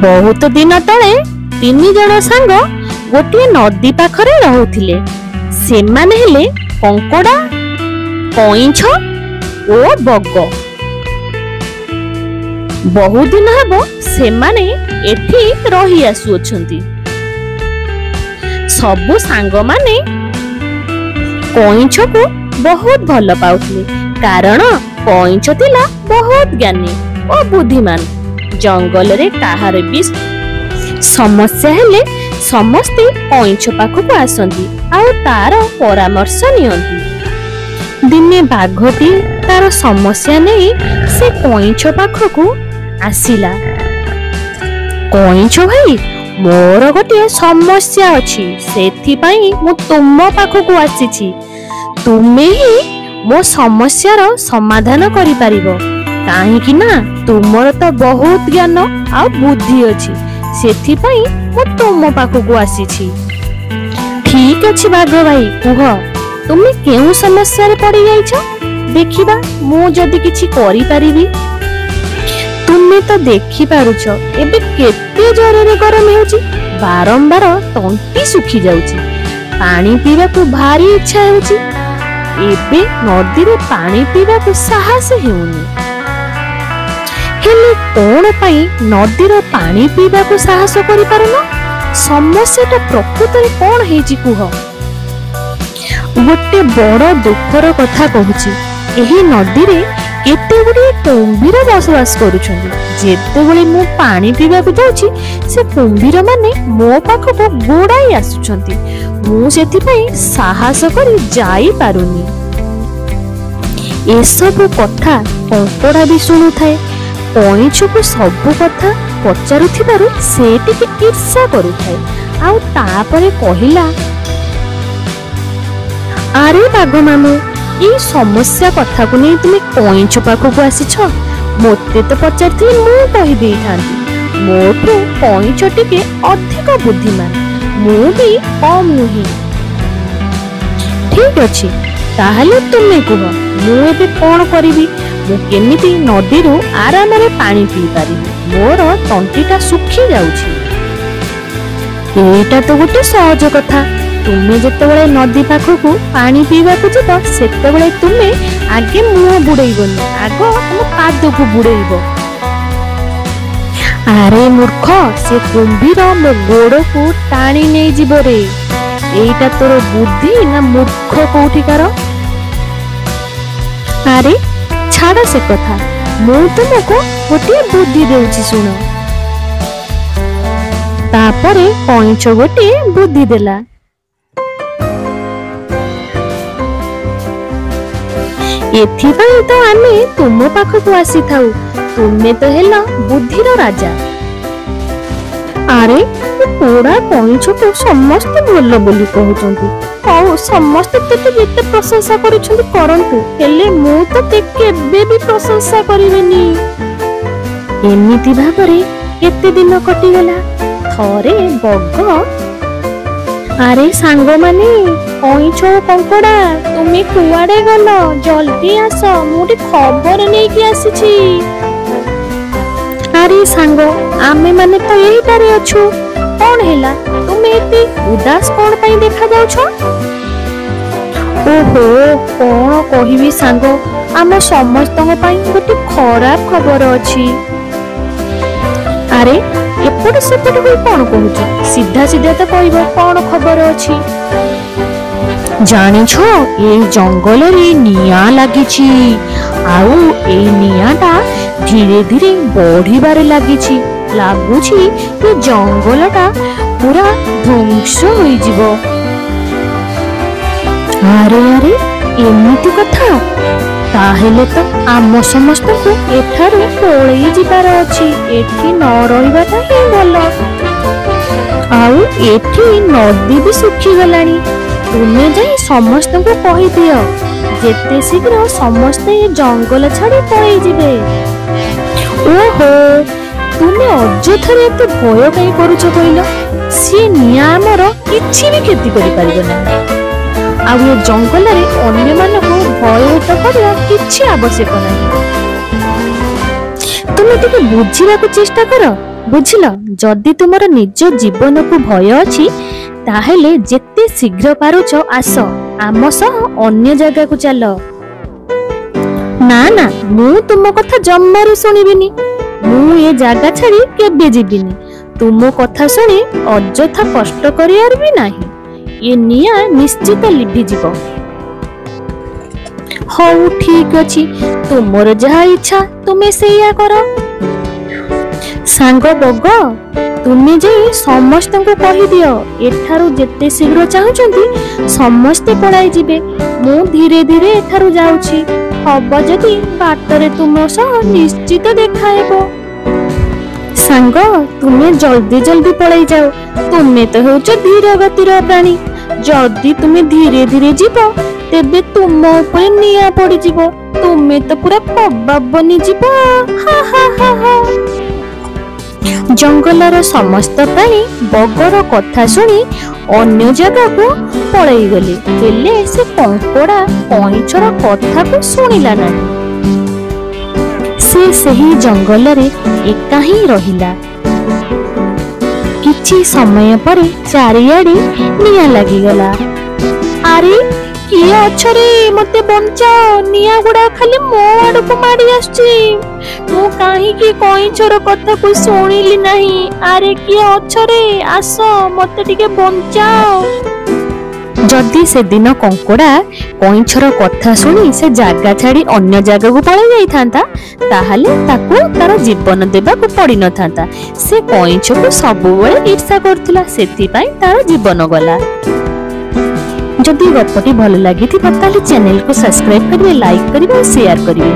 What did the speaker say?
ବହୁତ ଦିନ ତଳେ ତିନି ଜଣ ସାଙ୍ଗ ଗୋଟିଏ ନଦୀ ପାଖରେ ରହୁଥିଲେ। ସେମାନେ ହେଲେ କଙ୍କଡ଼ା, କଇଁଛ ଓ ବଗ। ବହୁ ଦିନ ହେବ ସେମାନେ ଏଠି ରହି ଆସୁଅଛନ୍ତି। ସବୁ ସାଙ୍ଗମାନେ କଇଁଛକୁ ବହୁତ ଭଲ ପାଉଥିଲେ, କାରଣ କଇଁଛ ଥିଲା ବହୁତ ଜ୍ଞାନୀ ଓ ବୁଦ୍ଧିମାନ। ଜଙ୍ଗଲରେ କାହାର ବି ସମସ୍ୟା ହେଲେ ସମସ୍ତେ କଇଁଛ ପାଖକୁ ଆସନ୍ତି ଆଉ ତାର ପରାମର୍ଶ ନିଅନ୍ତି। ଦିନେ ବାଘଟି ତାର ସମସ୍ୟା ନେଇ ସେ କଇଁଛ ପାଖକୁ ଆସିଲା। କଇଁଛ ଭାଇ, ମୋର ଗୋଟିଏ ସମସ୍ୟା ଅଛି, ସେଥିପାଇଁ ମୁଁ ତୁମ ପାଖକୁ ଆସିଛି। ତୁମେ ହିଁ ମୋ ସମସ୍ୟାର ସମାଧାନ କରିପାରିବ, କାହିଁକି ନା ତୁମର ତ ବହୁତ ଜ୍ଞାନ ଆଉ ବୁଦ୍ଧି ଅଛି, ସେଥିପାଇଁ ମୁଁ ତୁମ ପାଖକୁ ଆସିଛି। ଠିକ ଅଛି ବାଘ ଭାଇ, କୁହ ତୁମେ କେଉଁ ସମସ୍ୟାରେ ପଡ଼ିଯାଇଛ, ଦେଖିବା ମୁଁ ଯଦି କିଛି କରିପାରିବି। ତୁମେ ତ ଦେଖିପାରୁଛ ଏବେ କେତେ ଜୋରରେ ଗରମ ହେଉଛି, ବାରମ୍ବାର ତଣ୍ଟି ଶୁଖି ଯାଉଛି, ପାଣି ପିଇବାକୁ ଭାରି ଇଚ୍ଛା ହେଉଛି। ଏବେ ନଦୀରେ ପାଣି ପିଇବାକୁ ସାହସ ହେଉନି। ହେଲେ କଣ ପାଇଁ ନଦୀର ପାଣି ପିଇବାକୁ ସାହସ କରିପାରୁନ? ସମସ୍ୟାଟା ପ୍ରକୃତରେ କଣ ହେଇଛି କୁହ। ଗୋଟେ ବଡ ଦୁଃଖର କଥା କହୁଛି, ଏହି ନଦୀରେ କେତେ ଗୁଡ଼ିଏ କୁମ୍ଭୀର ବସବାସ କରୁଛନ୍ତି। ଯେତେବେଳେ ମୁଁ ପାଣି ପିଇବାକୁ ଯାଉଛି, ସେ କୁମ୍ଭୀର ମାନେ ମୋ ପାଖକୁ ଗୋଡ଼ାଇ ଆସୁଛନ୍ତି। ମୁଁ ସେଥିପାଇଁ ସାହସ କରି ଯାଇପାରୁନି। ଏସବୁ କଥା କଙ୍କଡ଼ା ବି ଶୁଣୁଥାଏ। କଇଁଛକୁ ସବୁ କଥା ପଚାରୁଥିବାରୁ ସେ ଟିକେ ଈର୍ଷା କରୁଥାଏ, ଆଉ ତାପରେ କହିଲା, ଆରେ ବାଘ ମାମୁଁ, ଏଇ ସମସ୍ୟା କଥାକୁ ନେଇ ତୁମେ କଇଁଛ ପାଖକୁ ଆସିଛ? ମୋତେ ତ ପଚାରିଥିଲେ ମୁଁ କହିଦେଇଥାନ୍ତି। ମୋଠୁ କଇଁଛ ଟିକେ ଅଧିକ ବୁଦ୍ଧିମାନ, ମୁଁ ବି କମ୍ ନୁହେଁ। ଠିକ ଅଛି, ତାହେଲେ ତୁମେ କୁହ ମୁଁ ଏବେ କଣ କରିବି? ମୁଁ କେମିତି ନଦୀରୁ ଆରାମରେ ପାଣି ପିଇ ପାରିବି? ମୋର ତଣ୍ଟିଟା ଶୁଖି ଯାଉଛି। ଏଇଟା ତ ଗୋଟେ ସହଜ କଥା। ତୁମେ ଯେତେବେଳେ ନଦୀ ପାଖକୁ ପାଣି ପିଇବାକୁ ଯିବ, ସେତେବେଳେ ତୁମେ ଆଗେ ମୁହଁ ବୁଡେଇବନି, ଆଗ ତୁମ ପାଦକୁ ବୁଡେଇବ। ଆରେ ମୂର୍ଖ, ସେ କୁମ୍ଭୀର ମୋ ଗୋଡକୁ ଟାଣି ନେଇଯିବ ରେ। ଏଇଟା ତୋର ବୁଦ୍ଧି ନା ମୂର୍ଖ କୋଉଠିକାର? ଆରେ ଛାଡ ସେ କଥା, ମୁଁ ତୁମକୁ ଗୋଟିଏ ବୁଦ୍ଧି ଦେଉଛି, ଶୁଣ। ତାପରେ କଇଁଛ ଗୋଟିଏ ବୁଦ୍ଧି ଦେଲା। ଏଥିପାଇଁ ତ ଆମେ ତୁମ ପାଖକୁ ଆସିଥାଉ, ତୁମେ ତ ହେଲ ବୁଦ୍ଧିର ରାଜା। ଆରେ ଏ ପୋଡା କଇଁଛକୁ ସମସ୍ତେ ଭଲ ବୋଲି କହୁଛନ୍ତି। ହଉ, ସମସ୍ତେ ତୋତେ ଯେତେ ପ୍ରଶଂସା କରୁଛନ୍ତି କରନ୍ତୁ, ହେଲେ ମୁଁ ତୋତେ କେବେ ବି ପ୍ରଶଂସା କରିବିନି। ଏମିତି ଭାବରେ କେତେ ଦିନ କଟିଗଲା। ଥରେ ବଗ, ଆରେ ସାଙ୍ଗମାନେ, କଇଁଛ ଓ କଙ୍କଡ଼ା, ତୁମେ କୁଆଡେ ଗଲ? ଜଲ୍ଦି ଆସ, ମୁଁ ଗୋଟେ ଖବର ନେଇକି ଆସିଛି। ଆରେ ସାଙ୍ଗ, ଆମେ ମାନେ ତ ଏଇଟାରେ ଅଛୁ, କଣ ହେଲା? ତୁମେ ଏତେ ଉଦାସ କଣ ପାଇଁ ଦେଖାଯାଉଛ? ଓହୋ, କଣ କହିବି ସାଙ୍ଗ, ଆମ ସମସ୍ତଙ୍କ ପାଇଁ ଗୋଟେ ଖରାପ ଖବର ଅଛି। ଆରେ ଏପଟ ସେପଟ ହୋଇ କଣ କହୁଛ? ସିଧା ସିଧା ତ କହିବ କଣ ଖବର ଅଛି। ଜାଣିଛ, ଏଇ ଜଙ୍ଗଲରେ ନିଆଁ ଲାଗିଛି, ଆଉ ଏଇ ନିଆଁଟା ଧୀରେ ଧୀରେ ବଢିବାରେ ଲାଗିଛି। ଲାଗୁଛି ଏ ଜଙ୍ଗଲଟା ପୁରା ଧ୍ୱଂସ ହୋଇଯିବ। ଆରେ ଆରେ, ଏମିତି କଥା? ତାହେଲେ ତ ଆମ ସମସ୍ତଙ୍କୁ ଏଠାରୁ ପଳେଇ ଯିବାର ଅଛି। ଏଠି ନ ରହିବାଟା ହିଁ ଭଲ। ଆଉ ଏଠି ନଦୀ ବି ଶୁଖିଗଲାଣି। ତୁମେ ଯାଇ ସମସ୍ତଙ୍କୁ କହିଦିଅ, ଯେତେ ଶୀଘ୍ର ସମସ୍ତେ ଏ ଜଙ୍ଗଲ ଛାଡି ପଳେଇ ଯିବେ। ଓହୋ, ତୁମେ ଅଯଥାରେ ଏତେ ଭୟ କାଇଁ କରୁଛ କହିଲ? ସିଏ ନିଆଁ ଆମର କିଛି ବି କ୍ଷତି କରିପାରିବ ନାହିଁ। ଆଉ ଏ ଜଙ୍ଗଲରେ ଅନ୍ୟମାନଙ୍କୁ ଭୟଭୀତ କରିବା କିଛି ଆବଶ୍ୟକ ନାହିଁ। ତୁମେ ଟିକେ ବୁଝିବାକୁ ଚେଷ୍ଟା କର। ବୁଝିଲ, ଯଦି ତୁମର ନିଜ ଜୀବନକୁ ଭୟ ଅଛି, ତାହେଲେ ଯେତେ ଶୀଘ୍ର ପାରୁଛ ଆସ, ଆମ ସହ ଅନ୍ୟ ଜାଗାକୁ ଚାଲ। ନା ନା, ମୁଁ ତୁମ କଥା ଜମାରୁ ଶୁଣିବିନି। ମୁଁ ଏ ଜାଗା ଛାଡି କେବେ ଯିବିନି। ତୁମ କଥା ଶୁଣି ଅଯଥା କଷ୍ଟ କରିବାର ବି ନାହିଁ। ଏ ନିଆଁ ନିଶ୍ଚିତ ଲିଭିଯିବ। ହଉ, ଠିକ ଅଛି, ତୁମର ଯାହା ଇଚ୍ଛା ତୁମେ ସେଇଆ କର। ସାଙ୍ଗ ବଗ, ତୁମେ ଯାଇ ସମସ୍ତଙ୍କୁ କହିଦିଅ ଏଠାରୁ ଯେତେ ଶୀଘ୍ର ଚାହୁଁଛନ୍ତି ସମସ୍ତେ ପଳାଇ ଯିବେ। ମୁଁ ଧୀରେ ଧୀରେ ଏଠାରୁ ଯାଉଛି। ହବ ଯଦି ବାଟରେ ତୁମ ସହ ନିଶ୍ଚିତ ଦେଖା ହେବ। ସାଙ୍ଗ, ତୁମେ ଜଲ୍ଦି ଜଲ୍ଦି ପଳେଇ ଯାଅ। ତୁମେ ତ ହେଉଛ ଧୀର ଗତିର ପ୍ରାଣୀ। ଯଦି ତୁମେ ଧୀରେ ଧୀରେ ଯିବ, ତେବେ ତୁମ ଉପରେ ନିଆଁ ପଡିଯିବ। ତୁମେ ତ ପୁରା କବାବ ବନିଯିବ। ହା ହା ହା ହା। ଜଙ୍ଗଲର ସମସ୍ତ ପ୍ରାଣୀ ବଗର କଥା ଶୁଣି ଅନ୍ୟ ଜାଗାକୁ ପଳେଇଗଲେ। ହେଲେ ସେ କଙ୍କଡା କଇଁଛର କଥାକୁ ଶୁଣିଲା ନାହିଁ। ସେ ସେହି ଜଙ୍ଗଲରେ ଏକା ହିଁ ରହିଲା। କିଛି ସମୟ ପରେ ଚାରିଆଡେ ନିଆଁ ଲାଗିଗଲା। ଆରେ, କିଏ ଅଛରେ? ମତେ ବଞ୍ଚାଅ! ନିଆଁ ଗୁଡା ଖାଲି ମୋ ଆଡକୁ ମାଡି ଆସୁଛି। ମୁଁ କାହିଁକି କଇଁଛର କଥାକୁ ଶୁଣିଲି ନାହିଁ? ଆରେ, କିଏ ଅଛରେ? ଆସ, ମତେ ଟିକେ ବଞ୍ଚାଅ। ଯଦି ସେଦିନ କଙ୍କଡା କଇଁଛର କଥା ଶୁଣି ସେ ଜାଗା ଛାଡି ଅନ୍ୟ ଜାଗାକୁ ପଳେଇ ଯାଇଥାନ୍ତା, ତାହେଲେ ତାକୁ ତାର ଜୀବନ ଦେବାକୁ ପଡିନଥାନ୍ତା। ସେ କଇଁଛକୁ ସବୁବେଳେ ଈର୍ଷା କରୁଥିଲା, ସେଥିପାଇଁ ତାର ଜୀବନ ଗଲା। ଯଦି ଗପଟି ଭଲ ଲାଗିଥିବ, ତାହେଲେ ଚ୍ୟାନେଲକୁ ସବସ୍କ୍ରାଇବ କରିବେ, ଲାଇକ୍ କରିବେ ଆଉ ସେୟାର କରିବେ।